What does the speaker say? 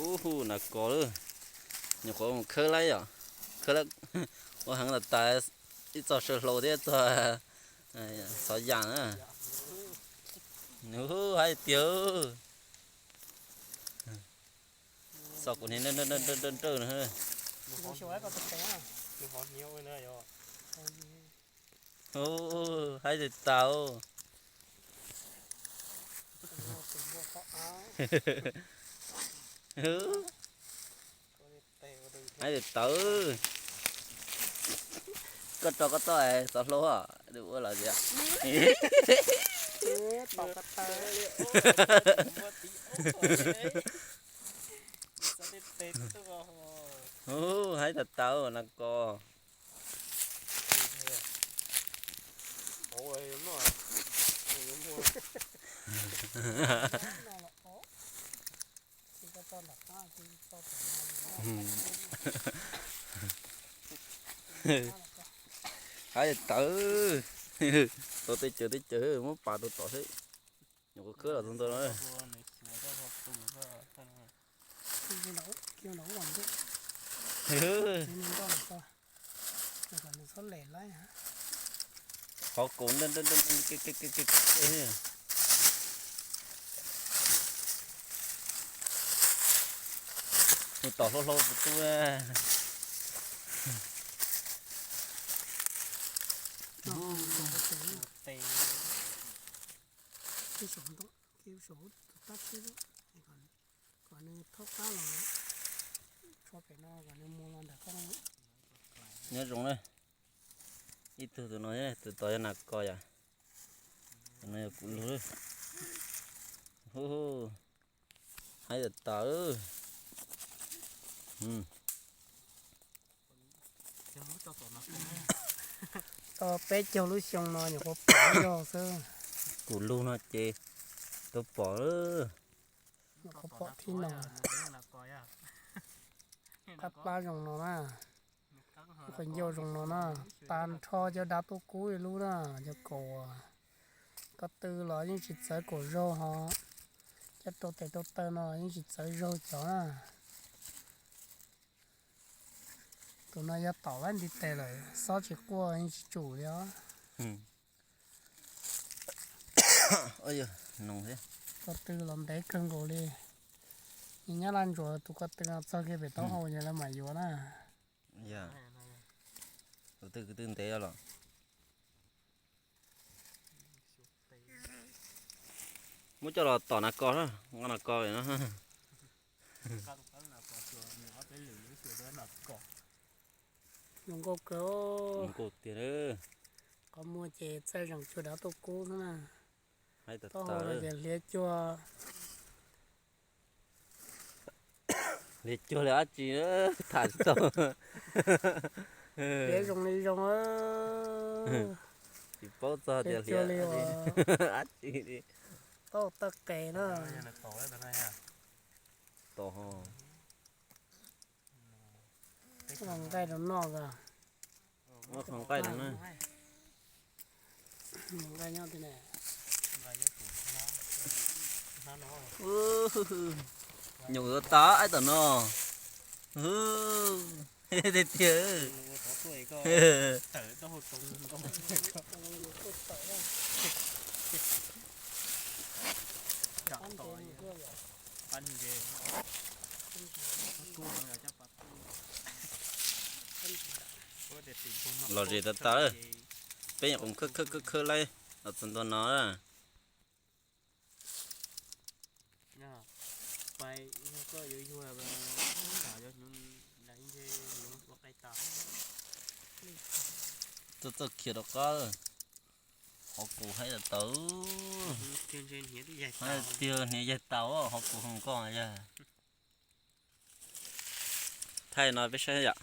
Ub hu, nas kos lawm. Nyuam qhuav mus khawb laib yom. Khawb laib ua heev tas tas, ib txog saw hlau thiab txog xov yas na. Ub, haib tiag. Xov kuv niag nrawj nrawj nrawj nrawj no. Ub, haib tiag tas. Haib tiag tas. Koj rau koj txoj xov hlau os, ua los tias. Ub, haib tas tas nas kos. Haib tas. Tau tej cawv tej cawv muab pas rau tom thiab. Nyuam qhuav khawb los txog ntawd no. Qhov kaus nrawj nrawj nrawj. Mus tom hlau hlau puas tu. Kom nws thaub qab los tso pem no kom nws mus los ntawm koj. Nyob zoo na, ib tug tus no, tus tod yog nas kos yom, tus no yog kuv lug. Hu, haib tas tas. Tau peb caug lub xyoo no nyuam qhuav pom ib zaug xwb. Kuv lug no ces tau pom. Nyuam qhuav pom thib no. Qab plab zoo no na. Qhov ncauj zoo no na. Tag nrho cov dav tuaj kub li lub na, cov kaus. Ko tw los yeej tsis txawv kaum zaug ho. Cov rau tes rau taw no yeej tsis txawv zaug cov na. Tus no yog tom laib ntiv tes lawm, xob tsis quaj yeej tsis tsum li os. Ko tw los ntev kawg nkaus li. Nyob Laj Ntsuas tus ko tw no txog kiag pem taub hau ces lawv mam yuav na. Tus twg ko tw ntev los. Muab coj los tom nas kos, nqa nas kos no. Zoo nkauj kawg. Zoo nkauj tiag. Qhov muag ces txaij zeem cuag dav tuaj kub xwb na. Taub hau no ces hliav cuag, hliav cuag li dab tsi tham tsis tau. Hliav zoo li zoo. Tsis paub txog tias hliav li dab tsi li. Taub hau tawg qes na. Tom ho. Nqaij rau noj os. Muab qhov nqaij rau na. Nqaij nyob ti ne. Nyuam qhuav tas aib tom no. Tiag tiag. Los zem tas tas, peb nyuam qhuav khawb khawb khawb laib los txog ntua no. Txawj txawj khiav rov qab. Qhov kuv haib tas tas. Tiag hniav yaig tas, qhov kuv hoo koj yag. Thaij no peb saib yom.